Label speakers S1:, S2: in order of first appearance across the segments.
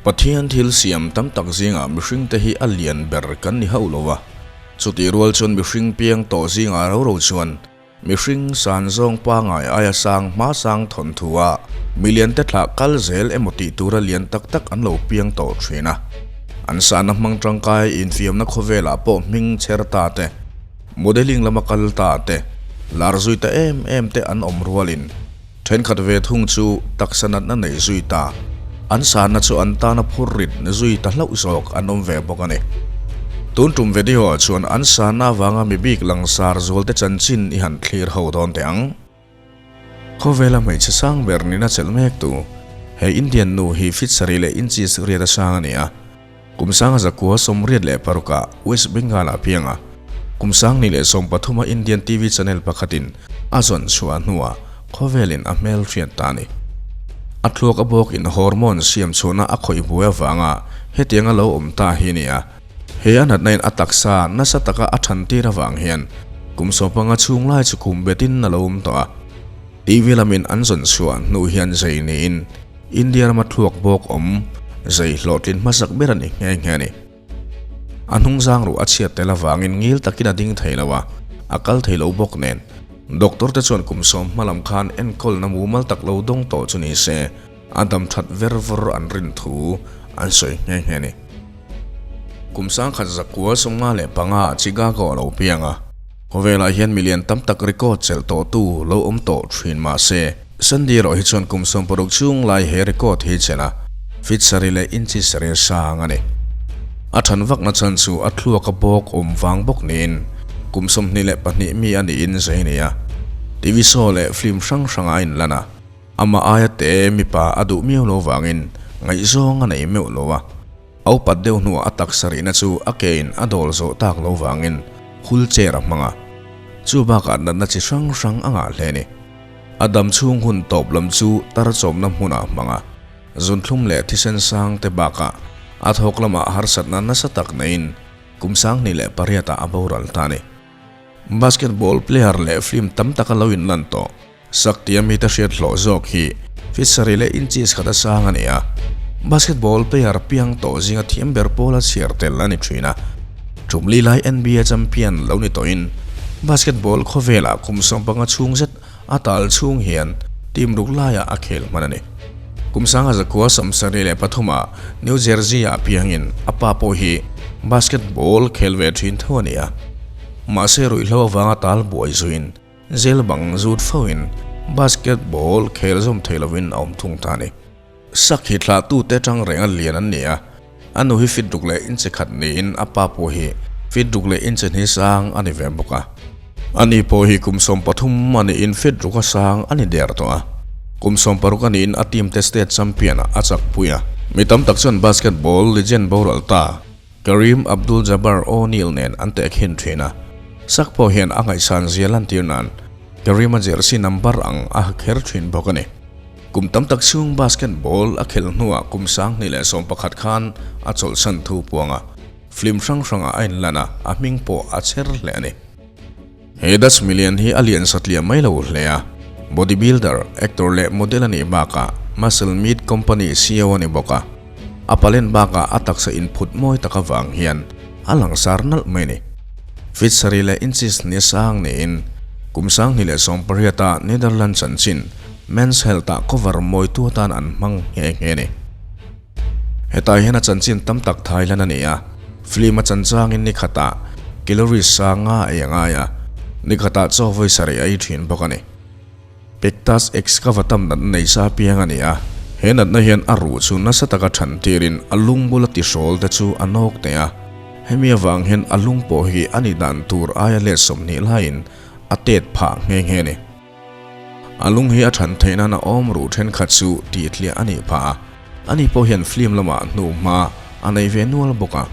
S1: Pathian thil siam tam tak zingah mihringte hi a lian ber kan ni hauh lo a, chutih rual chuan mihring piang tawh zingah ro ro chuan mihring san zawng pangai aia sang hma sang thawnthu a miliante thlah kal zel emaw tih tura lian tak tak an lo piang tawh thin a. An sahna hmang tangkai infiamna khawvelah pawh hming chher ta te, modelling lama kal ta te, lar zui ta em em te an awm rualin, Thenkhat ve thung chu taksa natna nei zui ta, an sahna chu an tana phur rit zui ta hlauh zawk an awm ve bawk a ni. Tun tum video ah chuan an sahna avanga mi bik langsar zualte chanchin i han thlir ho dawn teh ang. Khawvela hmeichhe sang ber nina chelh mek tu, he Indian nu hi fit sarih leh inches riat a sang a ni a. Kum sanga zakua 86 ah West Bengal ah piang a, kum 2013 a Indian TV channel pakhatin a zawn chhuah hnuah khawvelin a hmel hriat ta a ni. A thluak a bawkin hormone siam chhuahna a khawih buai avanga hetianga lo awm ta hi a ni a, he a natna in a taksa nasa taka a than tir avang hian kum 15 chhung lai chu kum betin a lo awm tawh a. TV lamin an zawn chhuah hnu hian zei niin India rama thluak bawk awm zei hlawhtlin hmasak ber a ni nghe nghe a ni. A hnungzang ruh a chhiat tel avangin ngil takin a ding thei lo a, a kal thei lo bawk nen. Doctor te chuan kum 10 hma lam khan enkawlna mumal tak lo dawng tawh chu ni se, a dam that ver vawr an rin thu an sawi nghe nghe a ni. Kum 1955 ah Chicago a lo piang a, khawvelah hian milian tam tak record chelh tawhtu lo awm tawh thin mah se, Sandy erawh hi chuan kum 60 chhung lai he record hi chelh a, feet sarih leh inches sarih sang a ni. A than vakna chhan chu a thluak a bawk awm vang bawk niin kum 22 mi a niin zai a ni a, TV show leh film hrang hrangah a inlan a. Amah aia te mipa a duh miau lo vangin ngaihzawng a nei meuh lo a, a upat deuh hnuah a taksa rihna chu a kein a dawl zawh tak lo vangin wheelchair a hmang a, chu bakah natna chi hrang hrang a ngah hle a ni. A dam chhung hun tawp lam chu tar chawmna hmunah a hmang a, zunthlum leh thisen sang te bakah a thawk lamah harsatna nasa tak neiin kum 2008 ah a boral ta a ni. Basketball player leh film tam taka lo inlan tawh. Saktia mite hriat hlawh zawk hi feet sarih leh inches khat a sang a ni a, basketball player piang tawh zinga thiam ber pawl a chhiar tel a ni thin a. Tumli lai NBA champion lo ni tawhin basketball khawvelah kum 15 chhung zet a tal chhung hian team ruk laiah a khel hman a ni. Kum 1973 ah New Jersey ah piangin a pa pawh hi basketball khel ve thin tho a ni a, mahse ruihhlo avanga tal buai zuiin Zel bang zut foin basketball khel zawm thei lovin a awm thung ta a ni. Sak hi thlahtute atang reng a lian an ni a, a nu hi feet ruk leh inche khat niin a pa pawh hi feet ruk leh inche hnih sang a ni ve bawk a. Ani pawh hi kum 13 a niin feet ruk a sang a ni der tawh a, kum 60 a niin a team te state champion ah a chakpui a. Mi tam tak chuan basketball legend boral ta Kareem Abdul-Jabbar O'Neal nen an tehkhin thin a, sak pawh hian a ngaihsan zia lantir nan Kareem-a jersey number ang a ha kher thin bawk a ni. Kum tam tak chhung basketball a khelh hnuah kum 2011 khan a chawlhsan thu puang a, film hrang hrangah a inlan a, a hming pawh a chher hle a ni. He Dutch milian hi a lian satliah mai lo hle a, bodybuilder, actor leh model a nih bakah Muscle Meat Company CEO a ni bawk a. A palen bakah a taksa inphut mawi tak avang hian a langsar nalh mai a ni. Feet sarih leh inches hnih sang niin kum 2018 a Netherlands chanchin Men's Health ah cover mawitu atan an hmang nghe nghe a ni. Hetah hian a chanchin tam tak thailan a ni a, film a chanchangin ni khatah calories sanga ei a ngai a, ni khatah chaw vawi sarih a ei thin bawk a ni. Pectus excavatum natna nei sa piang a ni a, he natna hian a ruh chu nasa taka than tirin a lung bula tihrawl te chu a nawk teh a, hemi avang hian a lung pawh hi a ni dan tur aia let 20 laiin a tet phah nghe nghe a ni. A lung hi a than theih nan a awm ruh thenkhat chu tih tliah a nih phah a, ani pawh hian film lamah hnu hma a nei ve nual bawk a,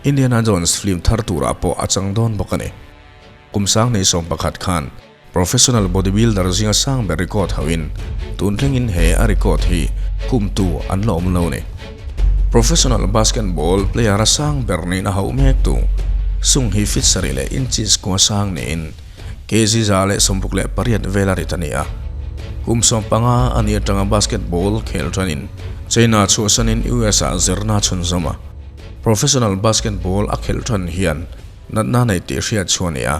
S1: Indiana Jones film thar turah pawh a chang dawn bawk a ni. Kum 2011 khan professional bodybuilder zinga sang ber record hoin tun thlengin he a record hi kumtu an la awm lo a ni. Professional basketball player a sang ber niin a hauh mek tu Sung hi feet sarih leh inches kua sang niin Kg 168 vel a rit a ni a. Kum 15 a ni atanga basketball khel tanin China chhuahsanin US-ah zirna a chhunzawm a, professional basketball a khelh than hian natna nei tih hriat chu a ni a.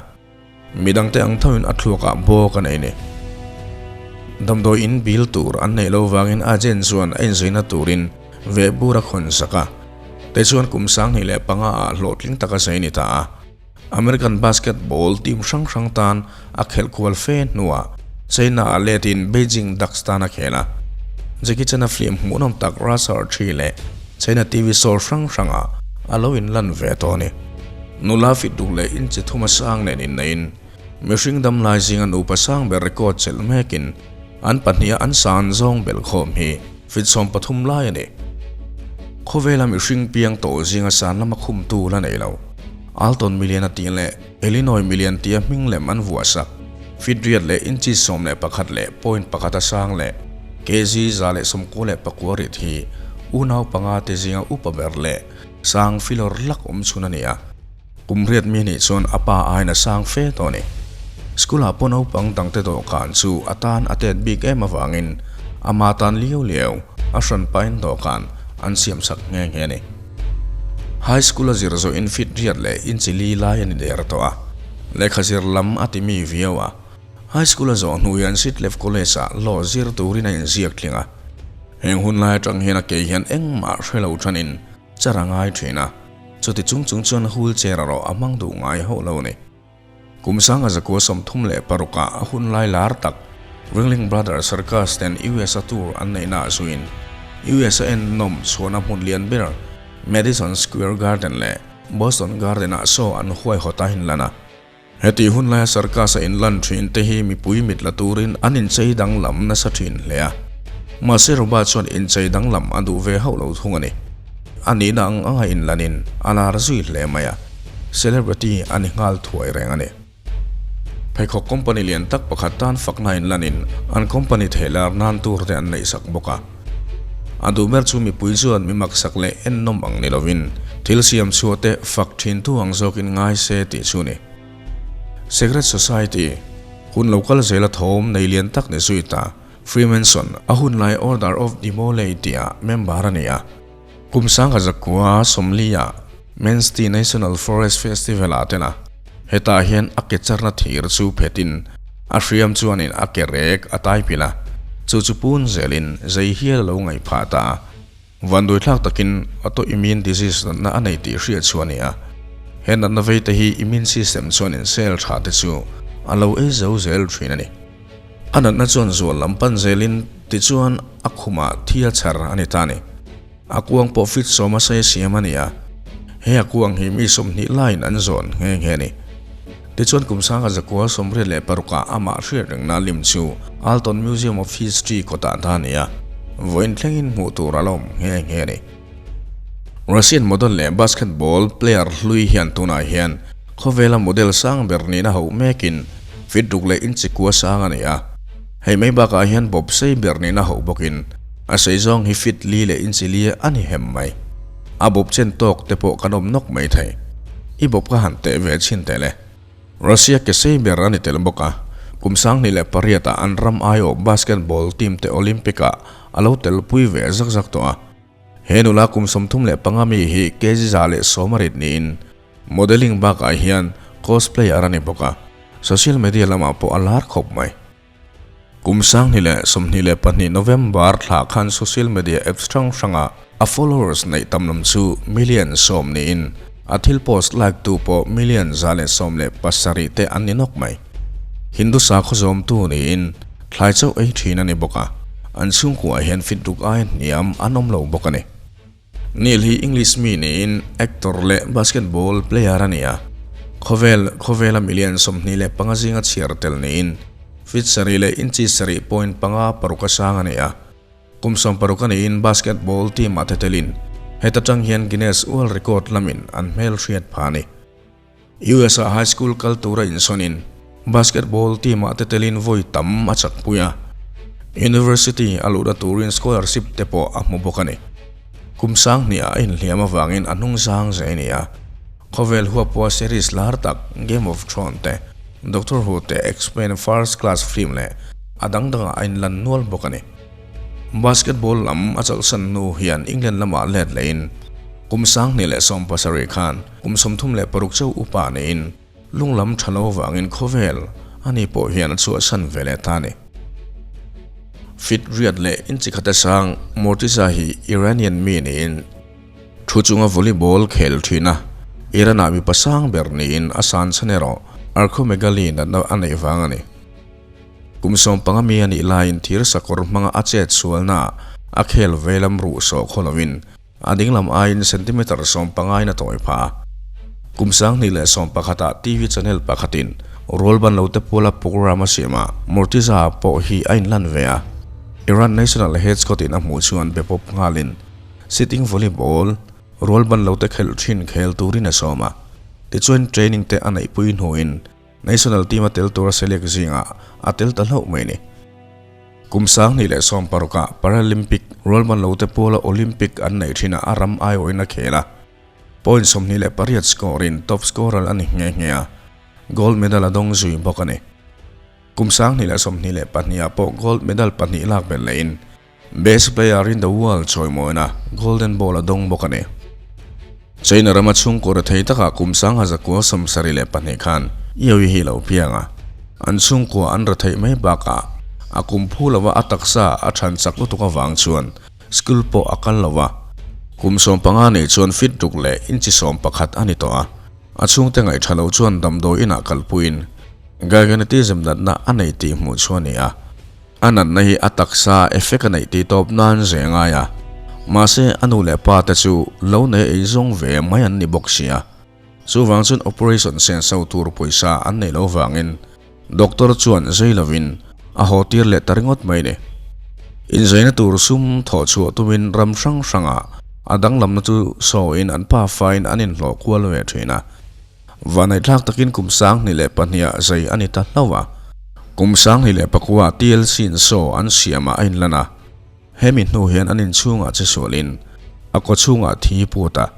S1: Midangte ang thoin a thluakah bawk a nei ni. Damdawi in bil tur an neih lo vangin agent chuan a inzaina turin vehbur a khawn sak a. Tichuan kum 2005 ah hlawhtling taka zai ni ta a. American basketball team hrang hrang tan a khelh kual fe hnuah China ah letin Beijing Ducks tan a khel a. Jackie Chan a film hmuhnawm tak Rush Hour 3 leh China TV show hrang hrangah a lo inlan ve tawh a ni. Nula fit duh leh inchi thuma sang nen inneiin mihring dam lai zinga nupa sang ber record chelh mekin an pahniha an san zawng belh khawm hi fit 13 lai a ni. Khawvela mihring piang tawh zinga san lama khumtu la nei lo. Alton Million a tih leh Illinois Million tia hming lem an vuah sak. Fit riat leh inchi 11 leh point pakhat a sang leh kg 199 rit hi unau panga te zinga upa ber leh Sang filawr lak awm chhun a ni a, kum riat mi nih chuan a pa aiin a sang fe tawh a ni. School ah pawh naupang dangte dawhkan chu a tan a tet bik em avangin ama tan liau liau a hran pain dawhkan an siam sak nghe nghe a ni. High school a zir zawh in fit riat leh inchi li lai a ni der tawh a, lehkha zir lam a ti mi viau a. High school a zawh hnu hian Sitlef College ah law zir turin a inziak tling a. Heng hun lai atang hian a kei hian engmah hre lo thanin char a ngai thin a, chuti chung chung chuan wheelchair erawh a hmang duh ngai hauh lo a ni. Kum sanga zakua 36 ah a hun lai lar tak Ringling Brothers Circus ten US a tour an neihna ah zuiin US a ennawm chhuahna hmun lian ber Madison Square Garden leh Boston Garden ah show an huaihawt a inlan a. Heti hun laia circus a inlan thin te hi mipui mit la turin an inchei danglam nasa thin hle a. Mahse Robert chuan inchei danglam a duh ve hauh lo thung a ni. A nihna ang anga inlanin a lar zui hle mai a, celebrity a ni nghal thuai reng a ni. Pheikhawk company lian tak pakhat tan fakna inlanin an company thehlar nan tur te an neihsak bawk a. A duh ber chu mipui chuan mi maksak leh ennawm ang ni lovin thil siam chhuah te fak thin tu ang zawkin ngai se tih chu ni. Secret Society, hun lo kal zela thawm nei lian tak ni zui ta, Freemason, a hunlai Order of the Molay tihah member a ni a. Kum 1940 ah Manstee National Forest Festival ah tel a, hetah hian a ke charna thir chu phetin a hriam chuanin a ke rek a tai pilh a, chu chu pun zelin zei hial a lo ngaih phah ta a. Vanduaithlak takin autoimmune disease natna a nei tih hriat chu a ni a, he natna vei te hi immune system chuanin cell tha te chu a lo ei zo zel thin a ni. A natna chuan zual lam pan zelin tichuan a khumah thi a chhar a ni ta a ni. A kuang pawh fit sawm a sei siam a ni a, he a kuang hi mi 20 laiin an zawn nghe nghe a ni. Tichuan kum 1986 ah amah hriat rengna lim chu Alton Museum of History kawtah ta a ni a, vawiin thlengin hmuh tur a la awm nghe nghe a ni. Russian model leh basketball player hlui hian tunah hian khawvela model sang ber nihna hauh mekin fit ruk leh inchi kua sang a ni a. Hei mai bakah hian bawp sei ber nihna hauh bawkin a sei zawng hi fit li leh inchi li a ni hem mai. A bawp chen tawk te pawh kan awm nawk mai thei. I bawp ka han teh ve chhin teh le. Russia ke sei ber a ni tel bawk a, kum 2008 ah an ram aiawh basketball team te Olympic ah a lo telpui ve zak zak tawh a. He nula kum 35 mi hi kg 110 a rit niin modelling bakah hian cosplayer a ni bawk a, social media lamah pawh a lar khawp mai. Kum 2022 November thla khan social media apps hrang hranga a followers neih tam lam chu million 10 niin a thil post like tu pawh million 117 te an ni nawk mai. Hindu sakhaw zawmtu niin Thlai chauh ei thin a ni bawk a, an chhungkuah hian fit ruk ai hniam an awm lo bawk a ni. Neil hi English mi niin actor leh basketball player a ni a, khawvel khawvela million 25 zinga chhiar tel niin fit sarih leh inchi sarih point panga paruk a sang a ni a. Kum 60 a niin basketball team ah te telin heta tang hian Guinness World Record lamin an hmel hriat phah a ni. US ah high school kal tura insawnin basketball team ah te telin vawi tam a chakpui a, university a luhna turin scholarship te pawh a hmu bawk a ni. Kum 2000 ah a inhliam avangin a hnung zang zai a ni a, khawvel huapua series lar tak Game of Thrones te, Doctor Who te, X-Men First Class film leh a dang dangah a inlan nual bawk a ni. Basketball lam a chawlhsan hnu hian England lamah let lehin kum 2017 khan kum 36 chauh upa niin lung lam tha lo vangin khawvel ani pawh hian a chhuahsan ve leh ta a ni. Fit riat leh inchikhata sang Mortiza hi Iranian mi niin thu chunga volleyball khel thin a, Iran-ah mipa sang ber niin a san chhan erawh Archomegaly natna a neih vang a ni. Kum 15 mi a nih laiin thir sakawr hmanga a chet sualnaah a khel veilam ruh sawh khaw lovin a dinglam aiin centimeter 15 in a tawi phah a. Kum 2011 ah TV channel pakhatin rualban lo te puala program a siam a, Mortiza pawh hi a inlan ve a. Iran national head scout in a hmuh chuan be pawp nghalin sitting volleyball rualban lo te khelh thin khel turin a sawm a. Tichuan training te a neihpui hnuin National team a tel tura select zingah a tel ta hlauh mai a ni. Kum 2016 ah Paralympic rualban lo te puala Olympic an neih thinah a ram aiawhin a khel a, point 28 score in top scorer a ni nghe nghe a, gold medal a dawng zui bawk a ni. Kum 2022 ah pawh gold medal pahnih lak belh lehin Best player in the world chawimawina Golden Ball a dawng bawk a ni. China rama chhungkaw rethei takah kum 1972 khan Iowi hi lo piang a, an chhungkua an retheih mai bakah a kum phu lova a taksa a than chak lutuk avang chuan school pawh a kal lo a. Kum 15 nei chuan fit ruk leh inchi 11 a ni tawh a, a chhungte ngaih tha lo chuan damdawi inah kalpuiin gigantism natna a nei tih hmuh chu a ni a. A natna hi a taksa effect a neih tih tawp nan ze ngai a, mahse a nu leh pa te chu lo nei ei zawng ve mai an ni bawk sia. Chuvang chuan operation senso tur pawisa an neih loh vangin doctor chuan zai lovin a haw tir leh ta ringawt mai ni. Inzaina tur sum thawh chhuah tumin ram hrang hrangah a danglamna chu sawiin an pafain an inhlawh kual ve thin a. Vanaihthlak takin kum 2002 ah zai a ni ta hlauh a. Kum 2009 ah TLC in show an siamah a inlan a. Hemi hnu hian an inchhungah che sualin a kaw chhungah thi put a.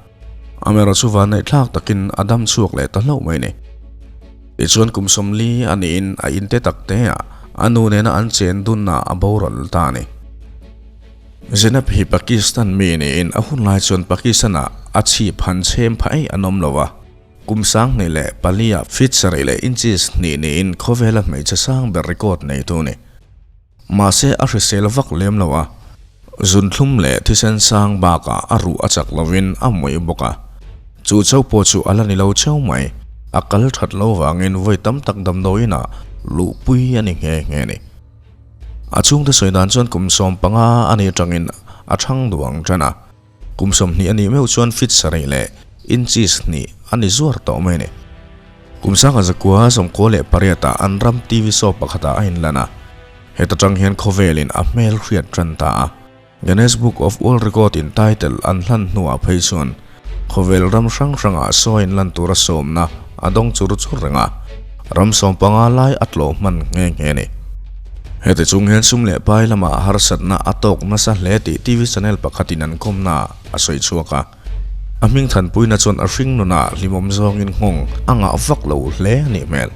S1: Amaherawh chu vanaihthlak takin a dam chhuak leh ta hlauh mai ni. Tichuan kum 40 a niin a inte tak te ah a nu nena an chen dunna a boral ta a ni. Zainab hi Pakistan mi niin a hunlai chuan Pakistan-ah a chhip han chhem pha eih an awm lo a. Kum 2004 ah feet sarih leh inches hnih niin khawvela hmeichhe sang ber record neitu a ni. Mahse a hrisel vak lem lo a, zunthlum leh thisen sang bakah a ruh a chak lovin a mawih bawk a. Chu chauh pawh chu a la ni lo cheu mai, a kal that lo vangin vawi tam tak damdawiinah luhpui a ni nghe nghe a ni. A chhungte sawi dan chuan kum 15 a nih atangin a thang duang tan a, kum 20 a nih meuh chuan feet sarih leh inches hnih a ni zuar tawh mai a ni. Kum 1998 ah an ram TV show pakhatah a inlan a, heta tang hian khawvelin a hmel hriat tan ta a. Guinness Book of World Record in title an hlan hnuah phei chuan khawvel ram hrang hrangah saw inlan tura sawmna a dawng chur chur reng a, ram 15 lai a tlawh hman nghe nghe a ni. Heti chung hian sum leh pai lamah harsatna a tawk nasa hle tih TV channel pakhatin an kawmnaah a sawi chhuak a. A hming thanpuina chuan a hring nunah hlimawm zawngin nghawng a ngah vak lo hle a nih hmel.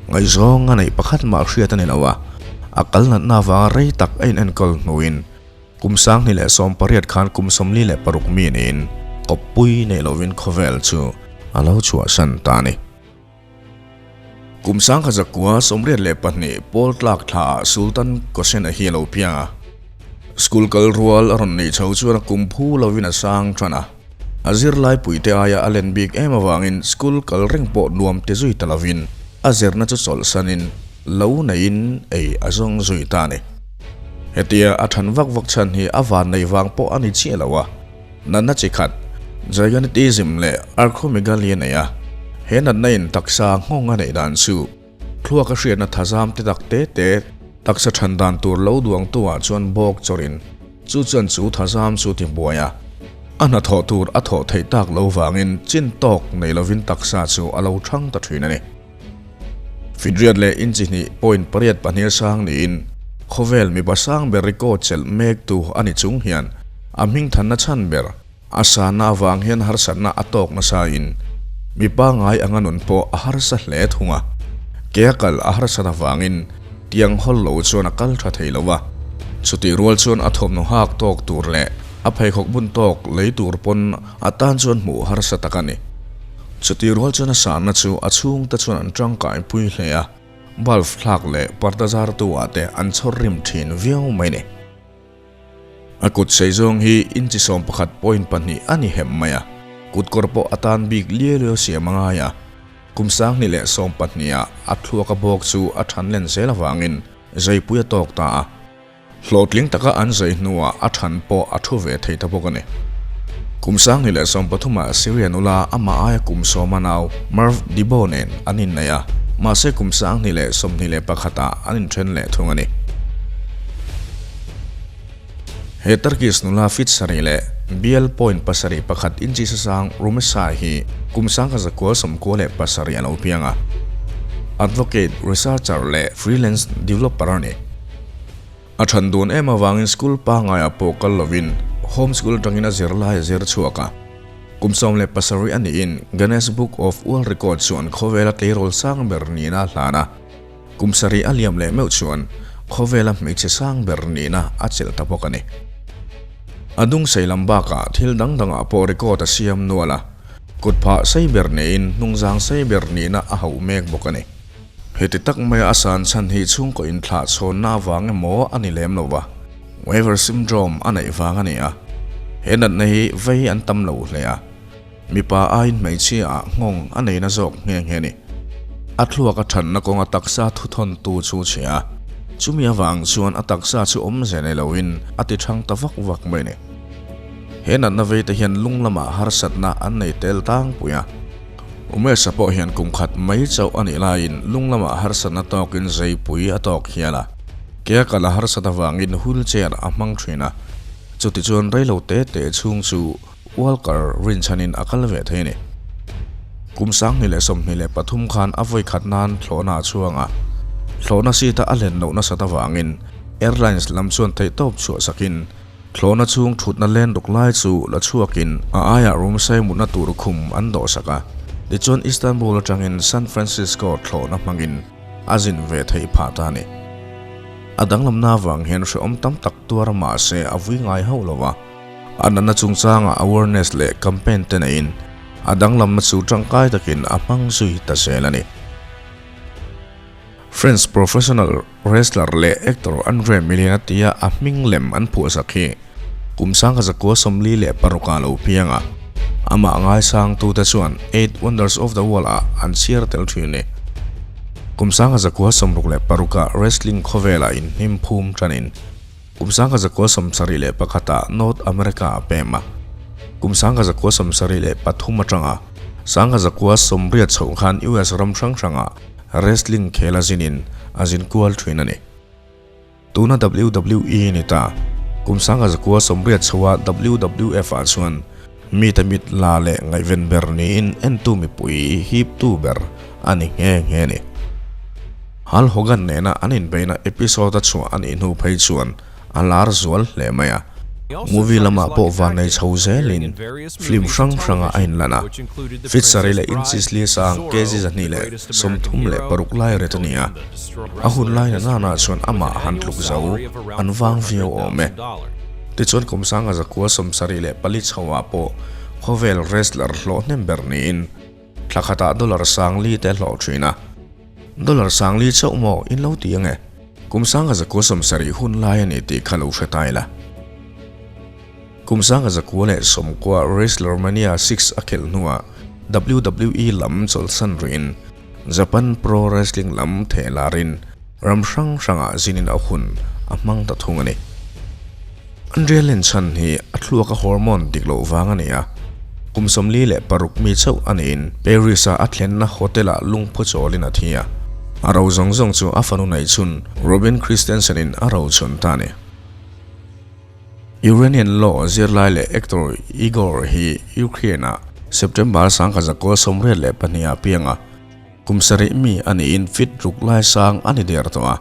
S1: Ngaihzawng a neih pakhat mah hriat a ni lo a, a kal natna avanga rei tak a inenkawl hnuin kum 2018 khan kum 46 mi niin kawppui neih lovin khawvel chu a lo chhuahsan ta a ni. Kum 1982 pawl tlak thlaah Sultan Kosen-a hi a lo piang a. School kal rual a rawn neih chho chuan a kum phu lovin a sang tan a. A zirlai puite aia a len bik em avangin school kal reng pawh nuam ti zui ta lovin a zirna chu chawlhsanin lo neiin ei a zawng zui ta a ni. Hetia a than vak vak chhan hi a van nei vang pawh a ni chiah lo a. Natna chi khat, gigantism leh acromegaly a nei a, he natna in taksa nghawng a neih dan chu thluak a hriatna thazam te tak te te taksa than dan tur lo duangtu ah chuan bawk chawrin chu chuan chu thazam chu ti buai a, a hnathawh tur a thawh theih tak lo vangin chin tawk nei lovin taksa chu a lo thang ta thin a ni. Fidriat leh inchi hnih point pariat pahnih sang niin khawvel mipa sang ber record chelh mek tu a ni chung hian a hming thanna chhan ber a sanna avang hian harsatna a tawk nasa in mipa ngai anga nun pawh a harsa hle thung a, ke a kal a harsat avangin tiang hawl lo chuan a kal tha thei lo a. Chutih rual chuan a thawmhnaw hak tawk tur leh a pheikhawk bun tawk lei tur pawn a tan chuan hmuh harsa tak a ni. Chutih rual chuan a sanna chu a chhungte chuan an tangkai pui hle a, bulb thlak leh parda zartu ah te an chhawr rim thin viau mai ni. A kut sei zawng hi inchi 11.2 a ni hem mai a, kut kawr pawh a tan bik liau liau siam a ngai a. Kum 2012 ah a thluak a bawk chu a than len zel avangin zeipui a tawk ta a. Hlawhtling taka an zei hnuah a than pawh a thu ve thei ta bawk a ni. Kum 2013 ah Syria nula amah aia kum sawma nau Merv Dibbo nen an inneih a, mahse kum 2021 ah an inthen leh thung a ni. He Turkish nula feet sarih leh bial point pasarih pakhat inchi sasang Rumesa hi kum 1997 a lo piang a. Advocate, researcher leh freelance developer a ni. A than dun em avangin school pangaiah pawh kal lovin home school atangin a zirlai a zir chhuak a. Kum 17 a niin Guinness Book of World Records chuan khawvela tleirawl sang ber nihna a hlan a. Kum sarih a liam leh meuh chuan khawvela hmeichhe sang ber nihna a chelh ta bawk a ni. A dung sei lam bakah thil dang dangah pawh record a siam nual a, kut phah sei ber niin hnungzang sei ber nihna a hauh mek bawk a ni. Heti tak maia a san chhan hi chhungkaw inthlah chhawnna avang emaw a ni lem lo va, Weaver syndrome a neih vang a ni a, he natna hi vei an tam lo hle a. Mipa aiin hmeichhia ah nghawng a neina zawk nghe nghe ni. A thluak a thanna kawnga taksa thuthawntu chu chhia a, chumi avang chuan a taksa chu awmze nei loin a ti thang ta vak vak mai ni. He natna veite hian lung lamah harsatna an nei tel tlangpui a. Umesh-a pawh hian kum khat mai chauh a nih laiin lung lamah harsatna tawkin zeipui a tawk hial a. Ke a kal a harsat avangin wheelchair a hmang thin a, chutichuan reilo te te chhung chu Walker rinchhanin a kal ve thei a ni. Kum 2023 khan a vawi khat nan thlawhna a chhuang a, thlawhna seat-a a len loh nasat avangin airlines lam chuan theihtawp chhuah sakin thlawhna chhung thutna len ruk lai chu la chhuakin a aiah room sei mutna tur khum an dawh sak a. Tichuan Istanbul atangin San Francisco thlawhna hmangin a zin ve theih phah ta a ni. A danglamna avang hian hrehawm tam tak tuar mahse a vui ngai hauh lo va. A natna chungchangah awareness leh campaign te neiin a danglamna chu tangkai takin a hmang zui ta zel a ni. French professional wrestler leh actor Andre Milian tia a hming lem an phuahsak hi kum 1946 ah lo piang a, amah ngaisangtute chuan Eight Wonders of the World ah an chhiar tel thin a ni. Kum 1966 ah wrestling khawvelah inhnim phum tanin Kum 1971 ah North America a pem a, kum 1973 atanga 1980 chhoh khan US ram hrang hrangah wrestling khel a zinin a zin kual thin a ni. Tuna WWE ni ta, kum 1980 chhoha WWF ah chuan mite mit la leh ngaihven ber niin entu mipui hiptu ber a ni nghe nghe a ni. Hulk Hogan nena an inbeihna episode a chhuah a nih hnu phei chuan a lar zual hle mai a. Movie lamah pawh vannei chho zelin film hrang hrangah a inlan a. Fitsari leh inches li sang kg 236 lai ret a ni a. A hun lai na nana chuan amah han tluk zo an vang viau awm e. Tichuan kum 1974 chhoah pawh khawvel wrestler hlawh hnem ber niin thla khatah dollar sang li te hlawh thin a. Dollar sang li chauh maw in lo ti ange? Kum 1970 hun lai a ni tih kha lo hre ta ila. Kum 1990 WrestleMania 6 a khelh hnuah WWE lam chawlhsan ruiin Japan Pro Wrestling lam theh larin ram hrang hrangah zinin a hun a hmang ta thung a ni. Andrea Lenchan hi a thluaka hormone dik loh vang a ni a, kum 46 mi chauh a niin Paris-a a thlenna hotel-ah lungphu chawlin a thi a, a ro zawng zawng chu a fanu neih chhun Robin Christensen-in a ro chhun ta a ni. Ukrainian law zirlai leh actor Igor hi Ukraine-ah September 1982 ah piang a, kum sarih mi a niin feet ruk lai sang a ni der tawh a.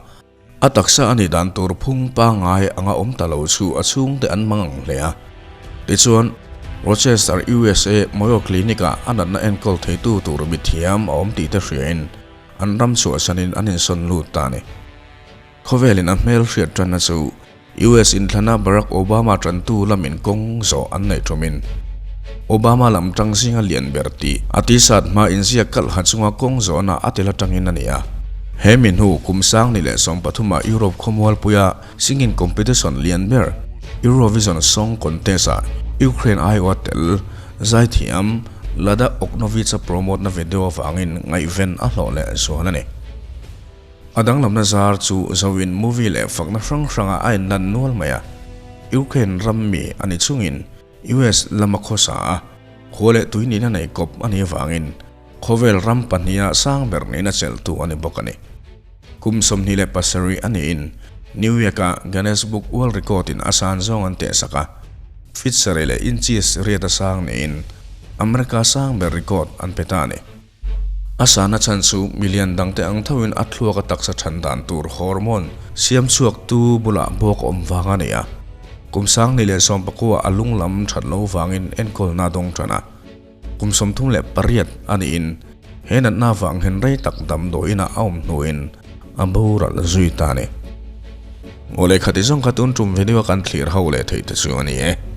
S1: A taksa a nih dan tur phung pangngai anga awm ta lo chu a chhungte an hmang ang hle a. Tichuan, Rochester, USA, Mayo Clinic-ah a natna enkawl theitu tur mithiam a awm tih te hriain an ram chhuahsanin an insawn lut ta a ni. Khawvelin a hmel hriat tanna chu US inthlana Barack Obama tantu lamin kawng zawh an neih ṭawmin Obama lam ṭang zinga lian ber tih a tisat hma inziak kalh ha chunga kawng zawhna a tel aṭangin a ni a. He mi hnu kum sang ni leh 13 ah Europe khawmualpuia singing competition lian ber Eurovision Song Contest-ah Ukraine aiawha tel zaithiam Lada Oknovich-a promote-na video avangin ngaihven a hlawh leh zual a ni. A danglamna zar chu zoin movie leh fakna hrang hrangah a inlan nual mai a, Ukraine ram mi a ni chungin US lama khawsa a, khua leh tui nihna nei kawp a nih avangin khawvel ram pahniha sang ber nihna chelhtu a ni bawk a ni. Kum 27 a niin New York-a Guinness Book World Record-in a san zawng an tehsak a, feet sarih leh inches riat a sang niin America sang ber record an pe ta a ni. A sana chhan chu milian dangte ang thoin a thluak a taksa than dan tur hormone siam chhuaktu bulah bawk a awm vang a ni a. Kum 1019 a lung lam that lo vangin enkawlna a dawng tan a. Kum 38 a niin he natna vang hian rei tak damdawiin ah a awm hnuin a boral zui ta a ni. Aw lehkha ti zawng kha tun tum video a kan thlir ho leh theih te chu a ni e.